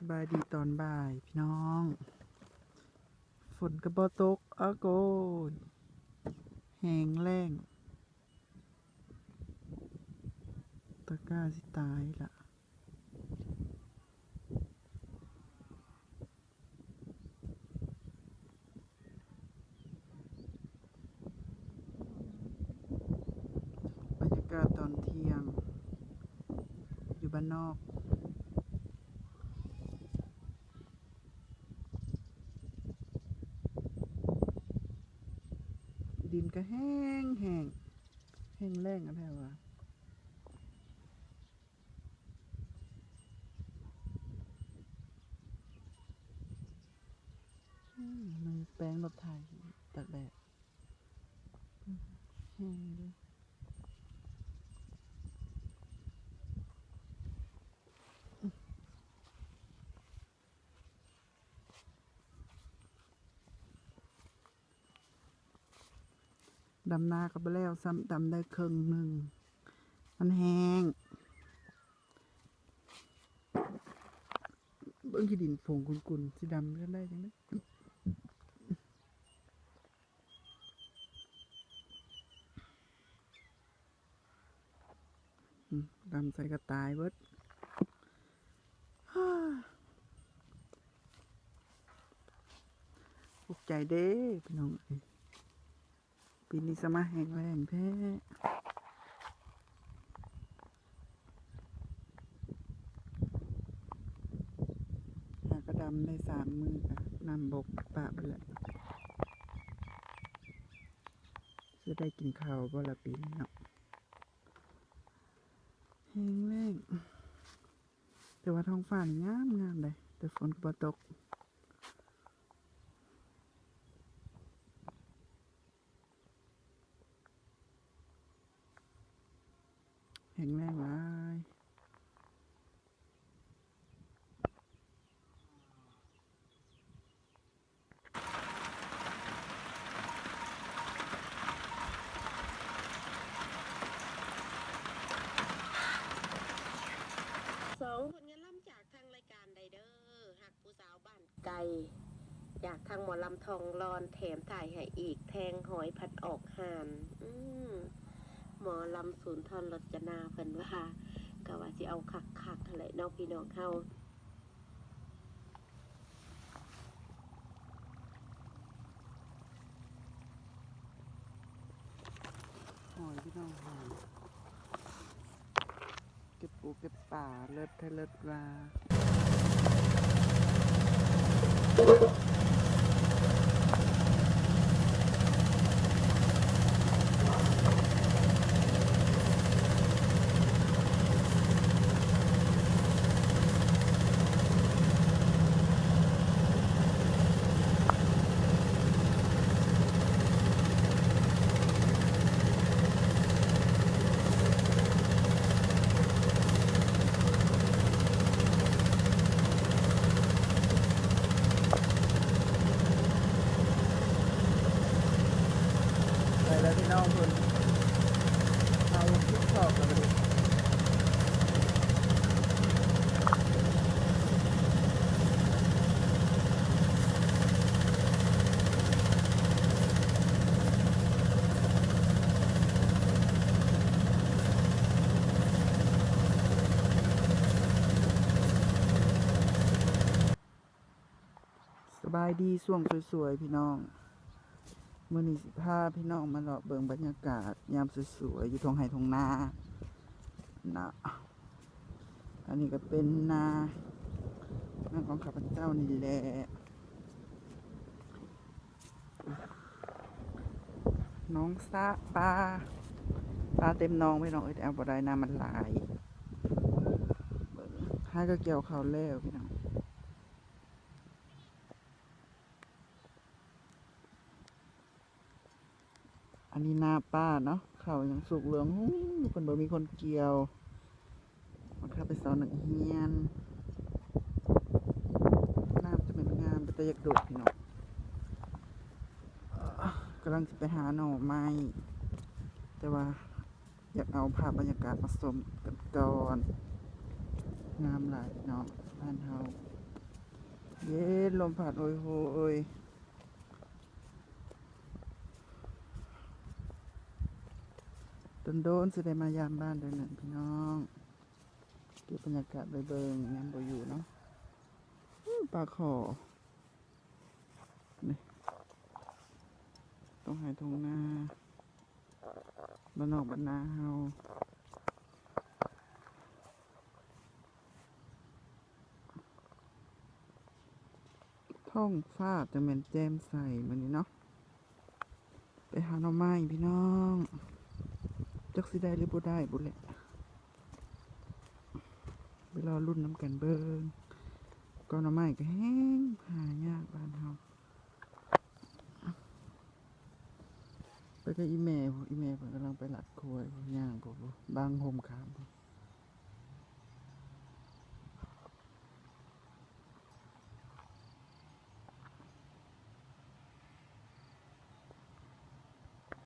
ສະບາຍດີຕອນບ່າຍພີ່ນ້ອງ. ຝົນກໍບໍ່ຕົກ ອາໂກຍ ແຫ້ງແລ້ງ ຕາກ້າຊິຕາຍລະ. ບັນຍາກາດຕອນທ່ຽງຢູ່ບ້ານນອກ. ດິນກໍແຫ້ງແຫ້ງ ແຫ້ງແລ້ງອັນແທ້ວ່າ. ອືມ ມັນແປງລົດໄຖຕາກແດດ ອືມ ແຫ້ງເດ້. ດຳນາກໍບໍ່ແລ້ວຊ້ຳ ດຳໄດ້ເຄິ່ງໜຶ່ງ ມັນແຫ້ງ. ເບິ່ງຂີ້ດິນໂພງກຸນໆ ຊິດຳໄດ້ຈັ່ງໃດ. ອືມ ດຳໃສ່ກໍຕາຍເບິດ. ທຸກໃຈເດ້ພີ່ນ້ອງເອີຍ ປີນີ້ສະມາແຫ້ງແລ້ງແທ້. ຫາກະດຳໄດ້ສາມມື້ ກະນ້ຳບົກປະໄປແລ້ວ. ຊິໄດ້ກິນເຂົ້າບໍ່ລະປີນີ້ເນາະ? ແຫ້ງແລ້ງ ແຕ່ວ່າທ້ອງຟ້ານີ້ງາມໆ ໄດ໋ ແຕ່ຝົນກໍບໍ່ຕົກ ແຫ້ງແລ້ງຫຼາຍ. ສອງຜົນງານລຳຈາກທາງລາຍການໄດເດີ ຮັກຜູ້ສາວບ້ານໄກ ຈາກທາງໝໍລຳທອງລອນ ແຖມທ້າຍໃຫ້ອີກ ແທງຫອຍພັດອອກຫ່ານ. ອືມ ໝໍລຳສູນທອນລົດຈະນາ ເພິ່ນວ່າ ກະວ່າຊິເອົາຄັກໆ ຫັ້ນແຫຼະເນາະ ພີ່ນ້ອງເຮົາ. ຫອຍ ພີ່ນ້ອງ ຫອຍ ເກັບປູເກັບປາ ເລີດແທ້ເລີດວ່າ. ໄປແລ້ວພີ່ນ້ອງ ເພິ່ນເອົາຄິດຊອກແລ້ວບັດນີ້. ສະບາຍດີຊ່ວງສວຍໆ ພີ່ນ້ອງ. ມື້ນີ້ຊິພາພີ່ນ້ອງມາເລາະເບິ່ງບັນຍາກາດຍາມສວຍໆ ຢູ່ທົ່ງໄຮ່ທົ່ງນາເນາະ. ອັນນີ້ກໍເປັນນາ ນາຂອງຂ້າພະເຈົ້ານີ້ແຫຼະ. ໜອງສະປາ ປາເຕັມໜອງ ພີ່ນ້ອງເອີຍ ແຕ່ເອົາບໍ່ໄດ້ ນ້ຳມັນຫຼາຍ. ເບິ່ງ ຫາກໍກ່ຽວເຂົ້າແລ້ວ ພີ່ນ້ອງ. ອັນນີ້ນາປ້າເນາະ ເຂົ້າຍັງສຸກເຫຼືອງຫຸ່ງ ເພິ່ນບໍ່ມີຄົນກ່ຽວ. ມາເຂົ້າໄປເຊົານັກຮຽນ ນ້ຳຈະແມ່ນງາມ ເປັນຕາຢາກໂດດ ພີ່ນ້ອງ. ກຳລັງຊິໄປຫາໜໍ່ໄມ້ ແຕ່ວ່າ ຢາກເອົາພາບບັນຍາກາດມາຊົມກັນກ່ອນ. ງາມຫຼາຍເນາະ ບ້ານເຮົາ. ເຢັນລົມພັດໂອຍໂຮຍ ດົນໆຊິໄດ້ມາຢາມບ້ານເທື່ອໜຶ່ງພີ່ນ້ອງ ເກັບບັນຍາກາດໄວ້ເບິ່ງຍາມບໍ່ຢູ່ເນາະ. ປາຂໍ ນີ້ ທົ່ງໄຮ່ທົ່ງນາ ບ້ານນອກບ້ານນາເຮົາ ທ້ອງຟ້າຈັ່ງແມ່ນແຈ່ມໃສມື້ນີ້ເນາະ. ໄປຫາໜໍ່ໄມ້ພີ່ນ້ອງ ຈັກຊິໄດ້ຫຼືບໍ່ໄດ້ພຸ້ນແຫຼະ ໄປລໍລຸ້ນນຳກັນເບິ່ງ. ກໍໜໍ່ໄມ້ກໍແຮງຫາຍາກບ້ານເຮົາ. ໄປກັບອີ່ແມ່ ອີ່ແມ່ເພິ່ນກຳລັງໄປລັດຄວາຍ ຍ່າງພຸ້ນ ບັງຮົ່ມຂາມພຸ້ນ.